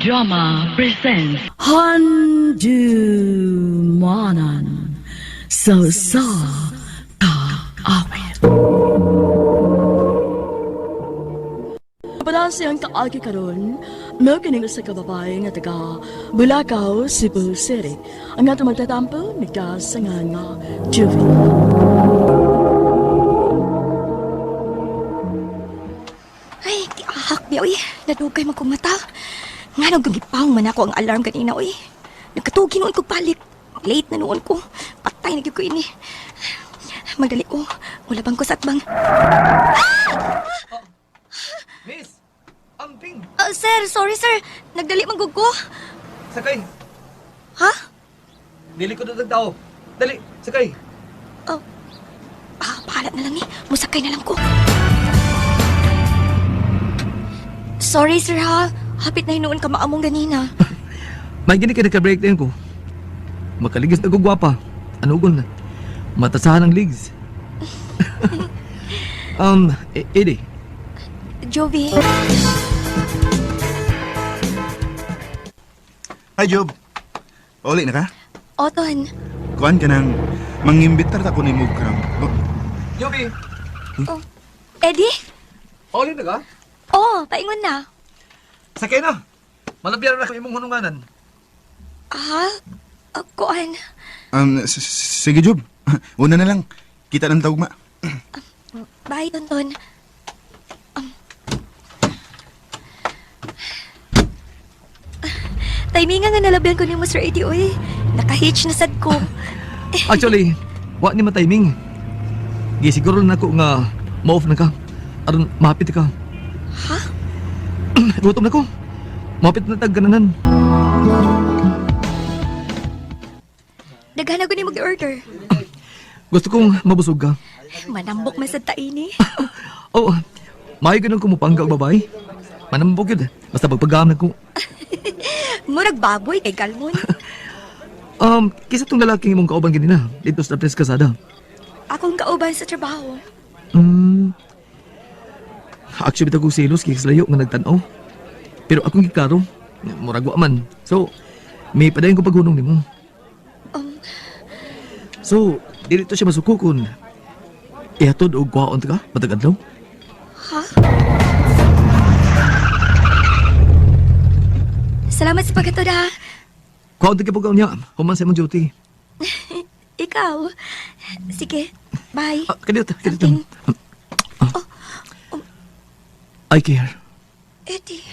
Drama presents Handumanan sa sa Kaawit. Padaan siyang kaagi karon, mao kining usa ka babae nga taga Bulacau, Cebu City. Ang atong magtatampo nagkasangan nga Juvie. Ay, giahak biya, uy. Nadugay man kong mata. Nga nang gipang man ako ang alarm kanina, uy. Nagkatugi noon ko balik. Late na noon ko. Patay na gyud ko ini. Magdali ko. Wala bang ko sa atbang. Miss! Amping! Ah, sir, sorry sir. Nagdali man gud ko. Sakay! Ha? Dili ko na tao. Dali! Sakay! Oh. Ah, bahala na lang ni. Musakay na lang ko. Sorry sir ha. Hapit na hinuon ka maamong ganina. May gini ka nagka-break din ko. Makaligis na gwapa. Anugon na. Matasahan ang legs. Eddie, Jovi. Hi, Job. Pauli na ka? Oton. Kuan ka nang mangimbitar ta ko ni mo kram. Oh, Joby! Oh. Eddie? Pauli na ka? Oh, paingon na. Sakay na! Malabyan na ko imong hununganan. Ah, kuan. Sige, Job. Una na lang. Kita ng tawag ma. Bye, Tonton. Timinga nga nalabyan ko ni mo, Sir Eddie, oy. Naka-hitch na sad ko. Actually, wa ni matiming. Gisiguro na ko nga ma-off na ka. Aron mahapit ka. Ha? Gutom na ko. Mahapit na tag gananan. Daghan ako ni mag-order. Gusto kong mabusog ka. Manambok man sad ta ini. Oh, maayo ganun kumupangga og babae. Manambok yun. Basta pagpagam na ko. Murag baboy kay Galmon. Kisa tong lalaking imong kauban ganina dito sa Tres Casada. Akong kauban sa trabaho. Actually, bitaw kong selos kay layo nga nagtan-aw. Pero akong giklaro, murag wa man. So, may padayon ko paghunong nimo. So, dili to siya masuko kun ihatod og kuhaon ta ka matag adlaw. Ha? Salamat sa pagkatod, ha. Kuhaon ta ka pagkaon niya, human sa imong duty. Ikaw. Sige, bye. Ah, kadiyot, kadiyot. Something. Ah. I care. Eddie.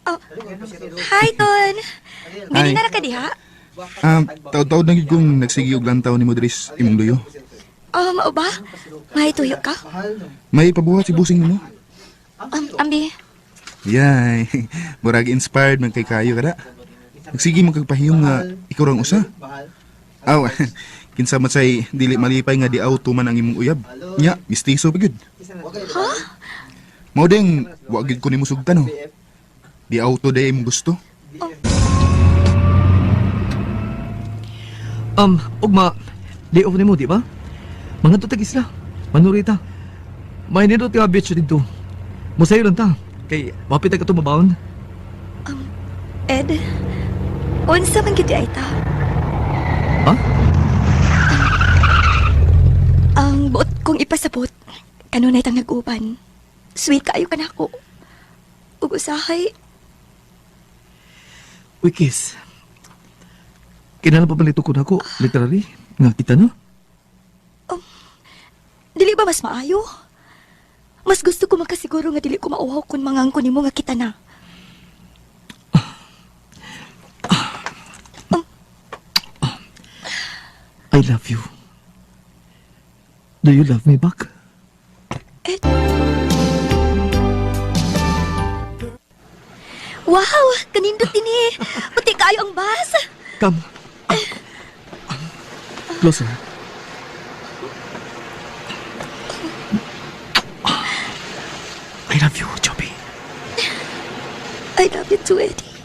Oh, hi, Ton. Ganina ra ka diha? Taod-taod na gid kong nagsigi og lantaw ni mo diri sa imong luyo. Oh, mao ba? May tuyo ka? May pabuhat si busing nimo. Ambi. Yay. Murag inspired man kay kayo kada. Nagsigi man kag pahiyong nga ikaw rang usa. Aw, kinsa man say dili malipay nga di auto man ang imong uyab. Nya, mistiso pa gyud. Ha? Mao ding wa gyud ko nimo sugtan oh. Di auto day imong gusto. Ugma, day off nimo, di ba? Mga tutag isla, manurita. May nindot nga beach dito. Musayo lang ta, kay mapit ka tumabawon. Ed, unsa man gid ay ta? Ha? Ang buot kong ipasabot, kanunay tang nag-uban. Sweet kaayo ka nako. Ug usahay, We kiss. Kinala pa palito ko na ko, literally, nga kita no? dili ba mas maayo? Mas gusto ko makasiguro nga dili ko mauhaw kung mangangko nimo nga kita na. I love you. Do you love me back? Ed. Wow, kanindot din eh. Puti kayo ang bus. Come. Closer. I love you, Choppy. I love you too, Eddie.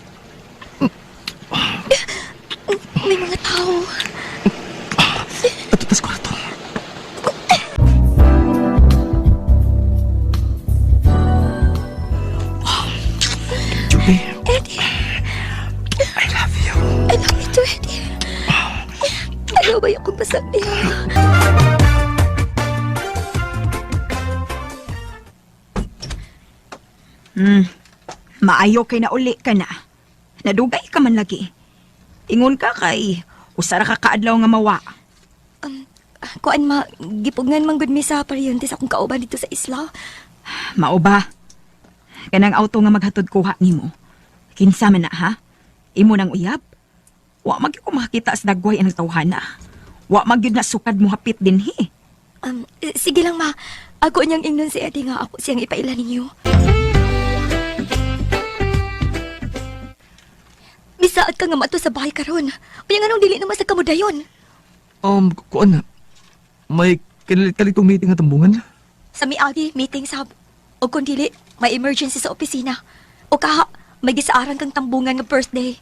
May mga tao. Ato tas kwarto. Maayo kay nauli ka na. Nadugay ka man lagi. Ingon ka kay usara ka kaadlaw nga mawa. Kuan ma, gipugnan man gud mi sa paryente sa akong kauban dito sa isla. Mao ba? Kanang auto nga maghatod kuha nimo. Kinsa man na ha? Imo nang uyab? Wa magyud ko makakita sa dagway ang tawhana. Wa magyud na sukad mo hapit dinhi. Sige lang ma, ako niyang ingnon si Eddie nga ako siyang ipaila ninyo. Bisaad ka nga mato sa bahay karon. Unya nganong dili naman sa kamudayon. Kuan na. May kinalit-kalit kong meeting nga tambungan. Sa miagi, meeting sab. O kung dili, may emergency sa opisina. O kaha, may gisaaran kang tambungan nga birthday.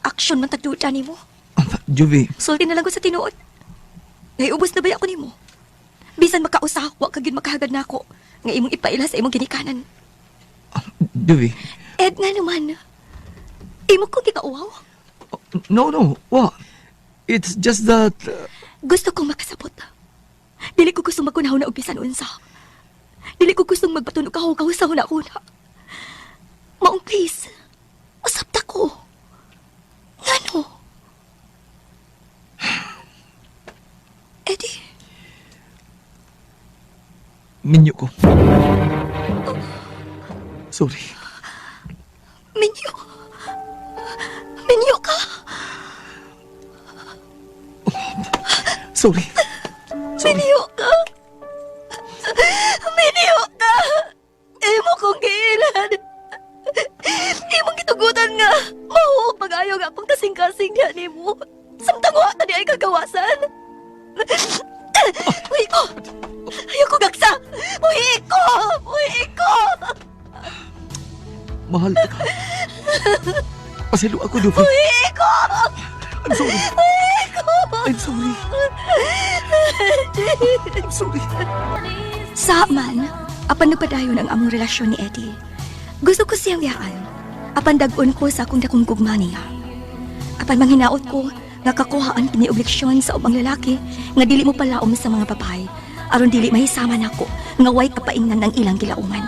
Action man tagduda nimo. Juvie, Sulti na lang ko sa tinuod. Ngay ubos na ba ako nimo? Bisan makausa, wa ka gyud makahagad nako nga imong ipaila sa imong ginikanan. Juvie. Ed nga naman. Imo kong gikauwaw. No, no, wa. It's just that... Gusto kong makasabot. Dili ko gustong magkunaw na og bisan unsa. Dili ko gustong magpatunog ka hugaw sa huna-huna. Maong please, usap ta ko. Ngano? Eddie, minyo ko. Sorry. minyo. Minyo ka. Sorry. Minyo ka. Minyo ka. Imo kong giilan. Imong gitugutan nga. Mahuog pag-ayo nga akong kasing-kasing niya nimo. Samtang wa ka di ay kagawasan. Muhi ko. Ayoko gaksa. Muhi ko. Muhi ko. Mahal ka. Paselo ako, Juvie. Muhi ko. I'm sorry. Muhi ko. I'm sorry. I'm sorry. Sa man, apan nagpadayon ang among relasyon ni Eddie. Gusto ko siyang yaan. Apan dag-on ko sa akong dakong gugma niya. Apan manghinaot ko nga kakuhaan kini og leksyon sa ubang lalaki nga dili mo palaom sa mga babae aron dili mahisama nako nga way kapaingnan ang ilang gilauman.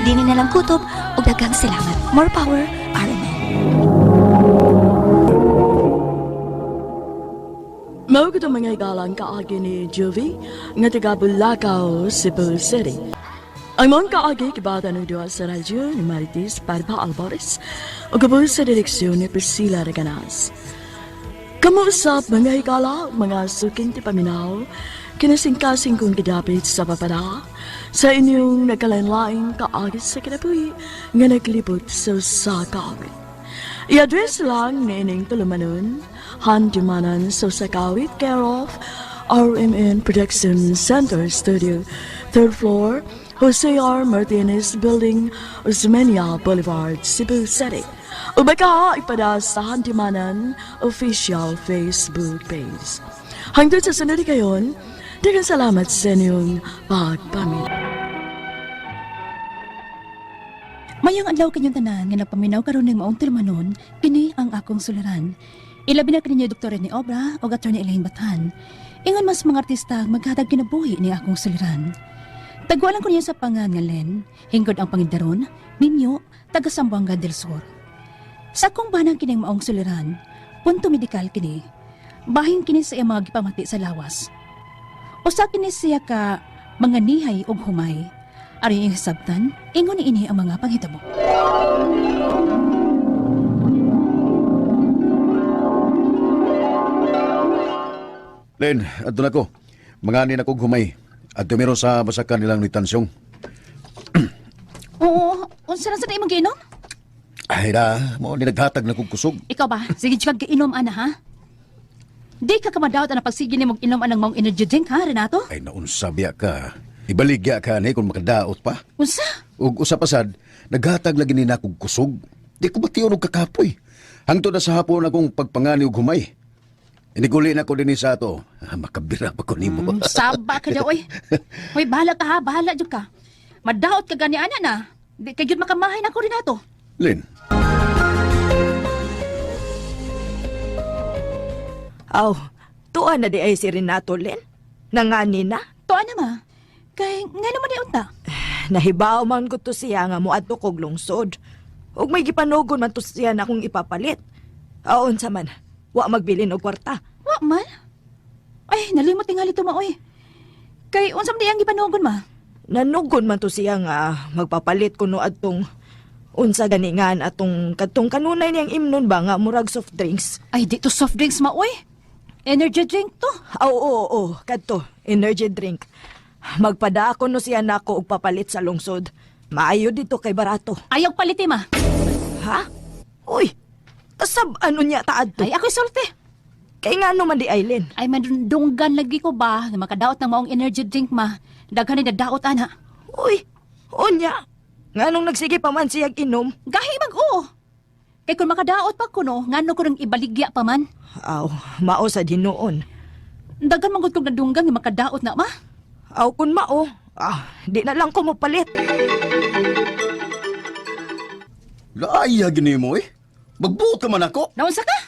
Dini na lang kutob og daghang salamat. More power, RMN. Mao gud ang mga igalang kaagi ni Juvie nga taga Bulacau, Cebu City. Ang mga kaagi kibata ng duha sa radyo ni Marites Parba Alvarez ug gabos sa direksyon ni Priscilla Reganas. Kamuusap mga higala, mga suking ti paminaw, kinasingkasing kong gidapit sa papada, sa inyong nagkalain-laing kaagi sa kinabuhi nga naglibot sa usa ka awit. I-address lang ni ining tulumanon, Handumanan sa Sakawit, care of RMN Production Center Studio, third floor, Jose R. Martinez Building, Osmeña Boulevard, Cebu City. O baka ipada sa Handumanan official Facebook page. Hangtod sa sunod kayon, daghang salamat sa inyong pagpaminaw. Mayong adlaw kanyong tanan nga nagpaminaw karon ning maong tulumanon, kini ang akong suliran. Ilabi na kaninyo Dr. Rene Obra o Attorney Elaine Batan. Ingon mas mga artista ang maghatag kinabuhi ni akong suliran. Tagwalan ko niya sa pangan nga Len, hingod ang pangindaron, Minyo, taga Sambuanga del Sur. Sa akong banang kining maong suliran, punto medikal kini. Bahin kini sa iyang mga gipamati sa lawas. Usa kini siya ka mga nihay ug humay. Aron iyang hisabtan, ingon ni ini ang mga panghitabo. Len, adto na ko. Manganin ako humay. At tumiro sa basakan nilang ni Tansyong. Oo, unsa na sa imong giinom? Ay na, mo ni naghatag na kong kusog. Ikaw ba? Sige kag giinom ana ha? Di ka kamadawat ang pagsige nimo inom anang maong energy drink ha, Renato? Ay naunsa biya ka. Ibaligya ka ni kung makadaot pa. Unsa? Ug usa pa sad, naghatag lagi ni nakog kusog. Di ko bation og kakapoy. Hangtod na sa hapon akong pagpangani og humay. Iniguli na ko dinhi sa ato. Ah, makabira pa ko nimo. Saba ka daw, oy. Hoy, bahala ka ha, bahala jud ka. Madaot ka gani ana na. Di kay gyud makamahay nako Renato. Len, Aw, tuwa na di ay si Renato Len. Nangani na. Tuan na ma. Kay ngano man di unta? Nahibaw man ko to siya nga moadto kog lungsod. Ug may gipanugon man to siya na akong ipapalit. Aon sa man, wa magbilin og kwarta. Wa man. Ay, nalimot tingali to maoy. Kay unsa man di ang gipanugon ma? Nanugon man to siya nga magpapalit kuno adtong unsa gani nga atong kadtong kanunay niyang imnon ba nga murag soft drinks. Ay, di to soft drinks maoy. Energy drink to. Ah, Oo, oo, oo, kadto, energy drink. Magpada ako no siya nako og papalit sa lungsod. Maayo dito kay barato. Ayaw paliti ma. Ha? Uy, kasab ano niya taad to? Ay, ako'y sulti. Kay nga man di Aileen. Ay, madunggan lagi ko ba nga makadaot ng maong energy drink ma. Daghan ni nadaot ana. Uy, unya. Nga nung nagsige pa man siya inom. Gahi mag oo. Kay kung makadaot pa kuno, ngano ko nang ibaligya pa man. Aw, mao sa dinuon. Daghan man gud kog nadunggan nga makadaot na ma. Aw, kun mao, di na lang ko mopalit. Laaya gini mo eh. Magbuot ka man ako. Naunsa ka?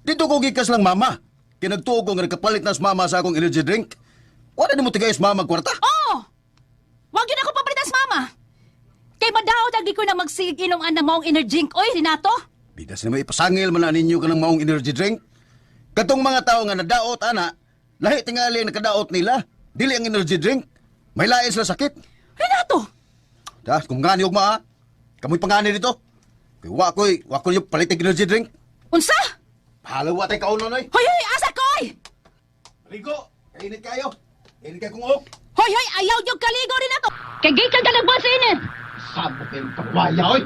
Dito ko gikas lang mama. Kinagtuo ko nga nagkapalit na sa mama sa akong energy drink. Wala ni mo tigayos mama kwarta. Oo! Wag yun ako papalitan sa mama. Kay madaot agi ko na magsigig inom ang maong energy drink. Oy, Renato! Bidas na may ipasangil man na ninyo ka ng maong energy drink. Katong mga tao nga nadaot, ana, lahi tingali ang nakadaot nila. Dili ang energy drink. May lain sila sakit. Renato! Da, kung ngani og maa, kamoy pangani dito. Kay wa ko'y, wa ko yung palit og energy drink. Unsa? Bahala wa tay kaunon oy. Hoy, hoy, asa ko, oy! Ligo, kainit kayo. Kainit kayo kung ok. Hoy, hoy, ayaw yung kaligo, Renato! Kay gikan ka nagbuhat sa init! Samo kayong pagwaya oy.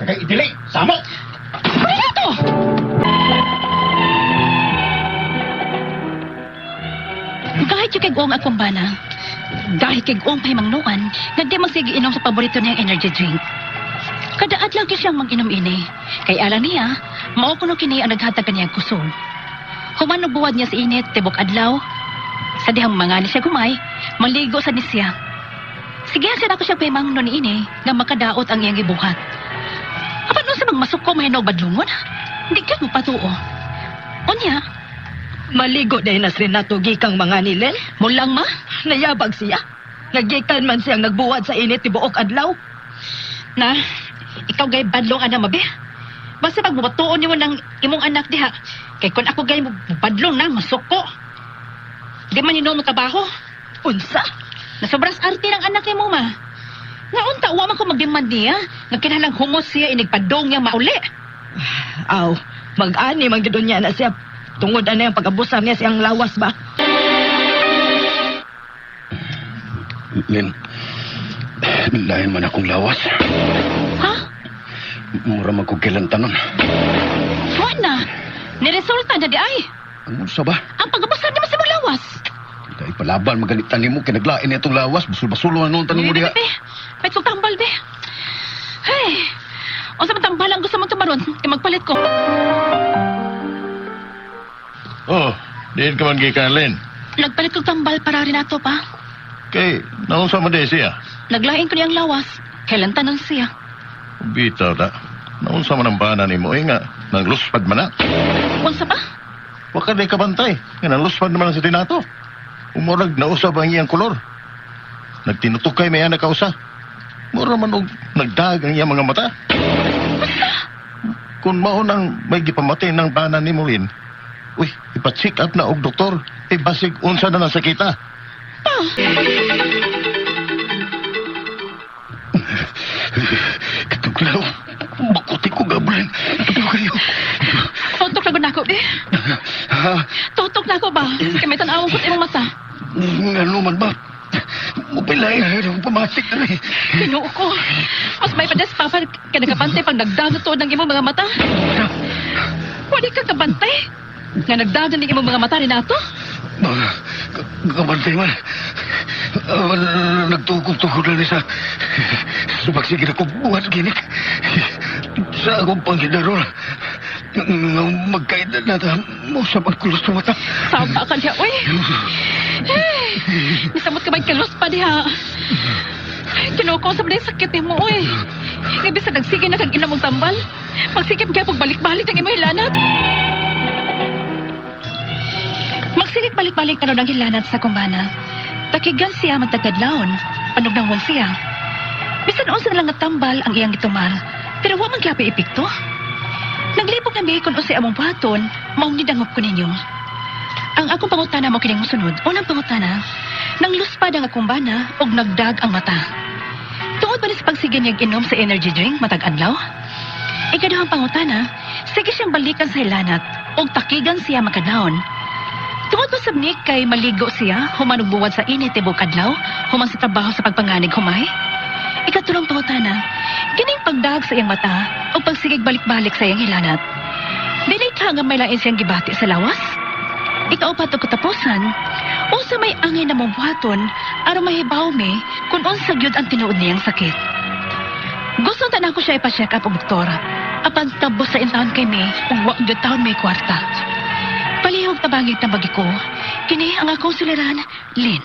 Tagay idili, samo. Renato! Kahit yung kay Guong akong bana, dahil kay Guong pahimangnuan, nga di magsige inom sa paborito niyang energy drink. Kada adlaw gyud siyang mag-inom ini. Kay ala niya, mao kuno kini ang naghatag kaniyang kusog. Human og buwad niya sa init tibok adlaw. Sa dihang mga ni siya gumay, maligo sa ni siya. Sige siya nako siya pahimangno niini nga makadaot ang iyang gibuhat. Apan unsa mang masuko mahinog badlungon? Hindi gyud mo patuo. Unya, Maligo dahil na si Renato gikang mga nilel. mulang ma, Nayabag siya. Nagikan man siyang nagbuwad sa init tibuok adlaw. Na, ikaw gay badlong ana mabi. Basta pag mabatuon nimo ng imong anak diha, kay kun ako gay badlong na masuko. Di man yun mo trabaho. Unsa? Nasobras arte ng anak nimo ma. Nga unta wa man ko magdemand niya, nga kinahanglang humos siya inigpadong niya mauli. Aw, mag-ani man gid niya na siya. Tungod ana yung pag-abusar niya siyang lawas ba? Lin, lain man akong lawas. Ha? Mura man kong kilantanon. Wa na. Niresulta na di ay. Ang unsa ba? Ang pag-abusar nimo sa imong lawas. Dahil palaban maganitan nimo kinaglain na itong lawas. Basul-basulo na noon tanong mo diha. Be, be, kong tambal be. Hey. Unsa man tambal ang gusto mong tumaron? Kay magpalit ko. Oh, diin ka man gikan, Lin. Nagpalit kog tambal para Renato pa. Kay, naunsa man di siya. Naglain ko niyang lawas. Kailan tanon siya. Bitaw na. Naunsa man ang bana nimo eh nga, nangluspad man na. Unsa pa? Wa ka di kabantay. Nga nangluspad naman ang si Tinato. Umurag nausab ang iyang kolor. Nagtinutukay may anak kausa. Mura man og nagdag ang iyang mga mata. Kung mao nang may gipamatay ng bana nimo, Lin, uy, ipa-check up na og doktor. Eh, basig unsa na nang sakita. Katuglaw, makuti ko gablin. Tuglaw kayo. Tutok na gud nako, be. Ha? Tutok na ako ba? Kay may tan-awon ko sa imong mata. Ano man ba? Mupilay na rin akong pamatik na rin. Tinuo ko. Mas may padas papa kay nagabantay pag nagdago tuod ng imong mga mata. Wali ka kabantay. Nga nagdago ng imong mga mata Renato. Kabantay man. Nagtukog-tukog lang ni sa... Sumagsige na kong buhat ginik. Sa akong panghidaron. Magkaedad na ta. Mo sa magkulos sa mata. Sama ka diha, uy. Hey, misamot ka ba kalos pa diha? Tinuo ko sa balay sakit nimo, uy. Nga bisag nagsige na kag inom og tambal. Magsikip kaya pagbalik-balik ang imong hilanat. Magsigig balik-balik karon ang hilanat sa kumbana. Takigan siya magtagadlawon. Panugnawon siya. Bisan unsa na lang nga tambal ang iyang gitumar, pero wa man gyapon epekto. Naglibog na mi kung unsay among buhaton, maong nidangop ko ninyo. Ang akong pangutana mo kining mosunod. Unang pangutana, nangluspad ang akong bana og nagdag ang mata. Tungod ba ni sa pagsige niyang inom sa energy drink matag adlaw? Ikaduhang pangutana, sige siyang balikan sa hilanat og takigan siya makadlawon. Tungod ba sab ni kay maligo siya, human og buwad sa init tibok adlaw, human sa trabaho sa pagpanganig humay? Ikatulong pangutana, kining pagdag sa iyang mata o pagsigig balik-balik sa iyang hilanat. Dili ka nga may lain siyang gibati sa lawas? Ikaupat og katapusan, unsa may angay na mong buhaton aron mahibaw mi kung unsa gyud ang tinuod niyang sakit. Gusto ta nako siya ipa-check up og doktor. Apan tabos sa intawon kay mi ug wa gyud taon may kwarta. Palihog tabangig tambagi ko. Kini ang akong suliran, Lynn.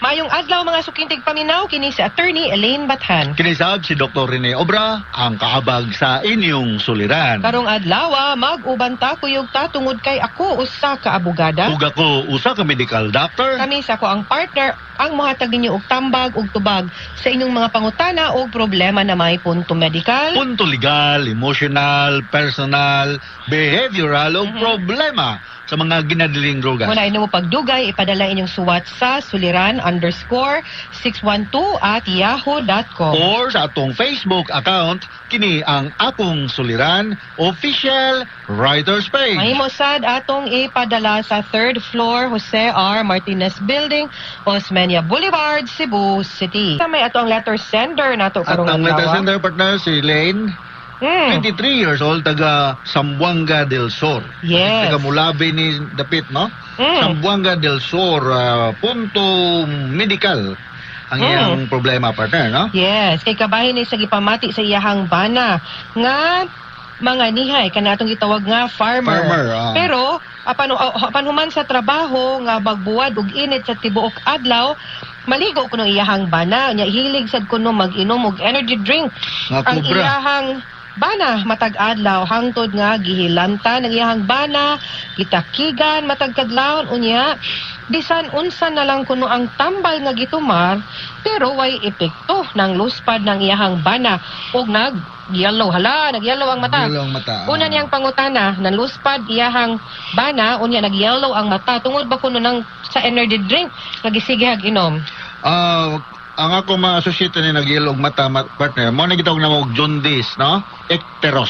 Mayong adlaw, mga sukintig paminaw, kini si Attorney Elaine Bathan. Kinisab si Dr. Rene Obra, ang kaabag sa inyong suliran. Karong adlaw, mag-uban ta kuyog ta tungod kay ako usa ka abogada. Ug ako usa ka medical doctor. Kami sa ako ang partner ang mohatag ninyo og tambag ug tubag sa inyong mga pangutana o problema na may punto medical, Punto legal, emotional, personal, behavioral o problema sa mga ginadiling droga. Muna inyo mo pagdugay, ipadala inyong suwat sa suliran_612@yahoo.com. Or sa atong Facebook account, kini ang Akong Suliran Official Writers Page. Mahimo sad atong ipadala sa third floor, Jose R. Martinez Building, Osmeña Boulevard, Cebu City. Sa may ato ang letter sender nato At karong ang letter adlaw. sender partner si Lane, 23 years old, taga Zamboanga del Sur. Taga Mulabi ni dapit, no? Zamboanga del Sur, punto medical ang iyang problema, partner, no? Yes, kay kabahin ni sa gipamati sa iyahang bana nga mga nihay kanatong gitawag nga farmer. Farmer. Pero apan human sa trabaho nga magbuwad og init sa tibuok adlaw, maligo kuno iyahang bana nya hilig sad kuno mag-inom og energy drink. Nga Ang kubra. iyahang bana matag adlaw hangtod nga gihilantan ang iyahang bana, gitakigan matag kadlawon, unya bisan unsa na lang kuno ang tambal nga gitumar pero way epekto ng luspad ng iyahang bana og nag yellow, hala, nag-yellow ang mata. Yellow ang mata. Una niyang pangutana, nanluspad iyahang bana unya nag-yellow ang mata, tungod ba kuno nang sa energy drink nga gisigehag inom? Ah, ang ako ma-associate ni nag-yellow og mata, partner, mo na gitawag na og jaundice, no? Icterus.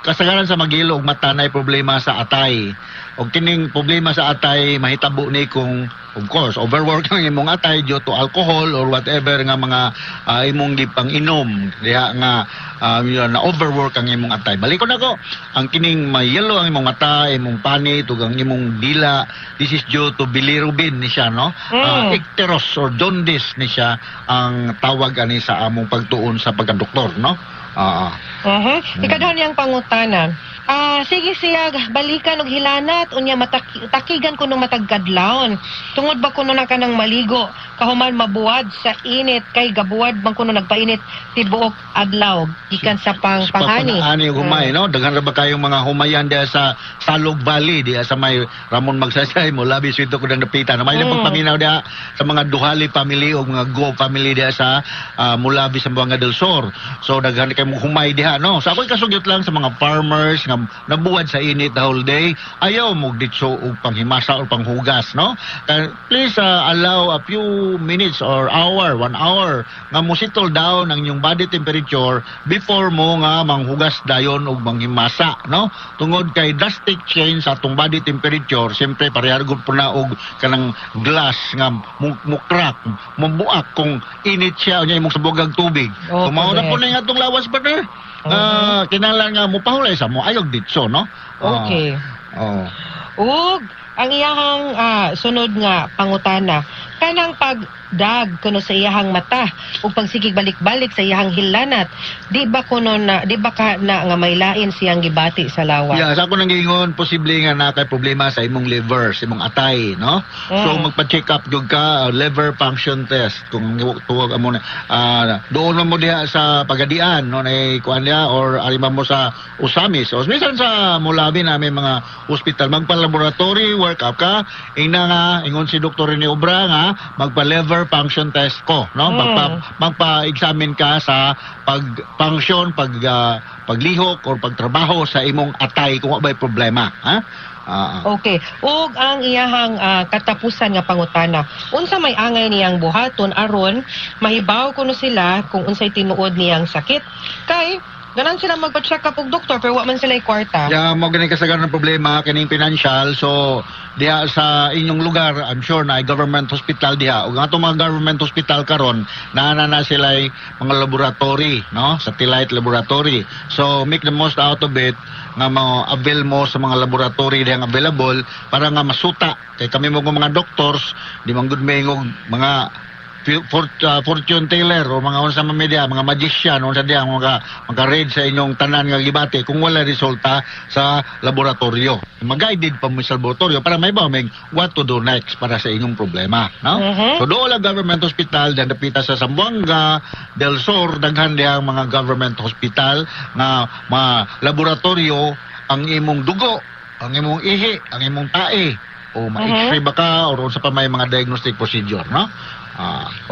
Kasagaran sa mag-yellow og mata na problema sa atay. Og kining problema sa atay mahitabo ni kung, of course, overwork ang imong atay due to alcohol or whatever nga mga imong gipang inom diha nga yun, na overwork ang imong atay. Balikon ako ang kining may-yellow ang imong mata, imong panit ug ang imong dila, this is due to bilirubin ni siya, no? Icterus or jaundice ni siya ang tawag ani sa among pagtuon sa pagkadoktor, no? Ikaduha niyang pangutana. Sige siya balikan og hilanat unya takigan kuno matag kadlawon. Tungod ba kuno na kanang maligo kahuman mabuwad sa init kay gabuwad man kuno nagpainit tibuok adlaw gikan sa pang pangani. Pangani ug humay, no? Daghan ra ba kayong mga humayan diha sa Salog Valley, diha sa may Ramon Magsaysay mo labi swito ko nang napitan. May pagpaminaw diha sa mga Duhali family o mga Go family diha sa Mulabi, Zamboanga del Sur. So daghan kay mong humay diha, no? So ako'y kasugyot lang sa mga farmers nga nabuwad sa init the whole day, ayaw mo ditso og panghimasa or panghugas, no? Please allow a few minutes or hour, 1 hour nga mo settle down ang inyong body temperature before mo nga manghugas dayon og manghimasa, no? Tungod kay drastic change sa atong body temperature, siyempre parehar gud po na og kanang glass nga mo crack, mo buak kung init siya unya imong sabogag tubig. Oh, So mao na po na yung atong lawas, partner. Kinahanglan nga mo pahulay sa mo ayog ditso, no? Oh. Ug ang iyahang sunod nga pangutana, kanang pagdag kuno sa iyahang mata ug pagsigig balik-balik sa iyahang hilanat, di ba ka na nga may lain siyang gibati sa lawas? Yeah, sa ako nang giingon, posible nga na kay problema sa imong liver, sa imong atay, no? So magpa-check up gyud ka, liver function test kung tuwag amo na doon man mo diha sa Pagadian, no, nay kuan diha or arima mo sa Ozamiz. O minsan sa Mulabi na may mga hospital, magpa-laboratory work up ka, ingna nga ingon si Dr. Rene Obra nga magpa-liver Liver function test ko, no? Magpa-examine ka sa pag-function, paglihok or pagtrabaho sa imong atay kung wa ba'y problema, ha? Okay. Ug ang iyahang katapusan nga pangutana, unsa may angay niyang buhaton aron mahibaw kuno sila kung unsay tinuod niyang sakit? Kay ganan sila magpa-check up og doktor pero wa man sila kwarta. Ya mo gani kasagaran ng problema kining financial, so diha sa inyong lugar, I'm sure na government hospital diha, ug ang atong mga government hospital karon naa na na sila mga laboratory, no, satellite laboratory. So make the most out of it nga mo avail mo sa mga laboratory dihang available para nga masuta kay kami mo mga doctors di man gud may mga fortune teller o mga unsa man media, mga magician, unsa diha mga maka-read sa inyong tanan nga gibati kung wala resulta sa laboratorio. Mag-guided pa mo sa laboratorio para may may what to do next para sa inyong problema, no? So doon lang government hospital diyan dapita sa Zamboanga del Sur, daghan dihang mga government hospital nga mga laboratorio ang imong dugo, ang imong ihi, ang imong tae o ma-x-ray ba ka or unsa pa may mga diagnostic procedure, no?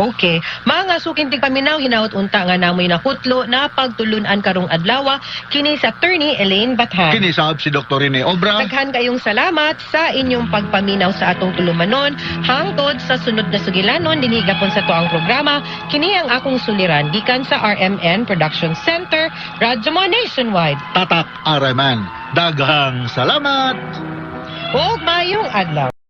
Okay. Mga suking tigpaminaw, hinaot unta nga namoy nakutlo na pagtulunan karong adlaw kini sa Attorney Elaine Bathan. Kini sab si Dr. Rene Obra. Daghan kayong salamat sa inyong pagpaminaw sa atong tulumanon. Hangtod sa sunod na sugilanon dinhi gapon sa tuang programa, kini ang akong suliran gikan sa RMN Production Center, Radyo Mo Nationwide. Tatak RMN. Daghang salamat. Ug maayong adlaw.